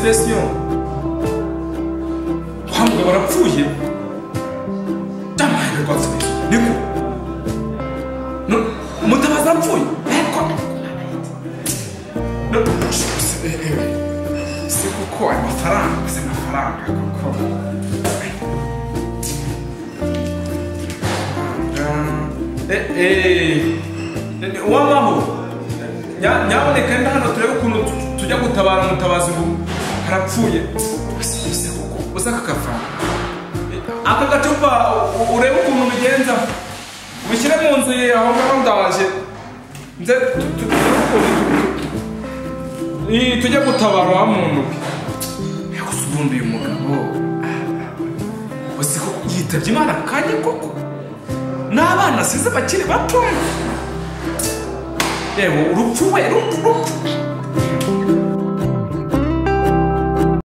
Felicitation, wa mugabo arapfuye. Byamaye rwose, niko Mutabazi arapfuye. Eko si kuko ayo mafaranga, si amafaranga koko. Wamaho nyaboneka nda hano turebe ukuntu tujya gutabara Mutabazi ngo harapfuye. Se koko usaka kafa aka gacupa, urebe ukuntu bigenza, ubishyire mu nzu ye aho ngaho, ndaje nze tujye gutabara wa muntu we. Gusa ubundi uyu mugabo uzi ko yitabye Imana kanya koko, n'abana asize bakiri batoya. Yewe urupfu we, urupfu.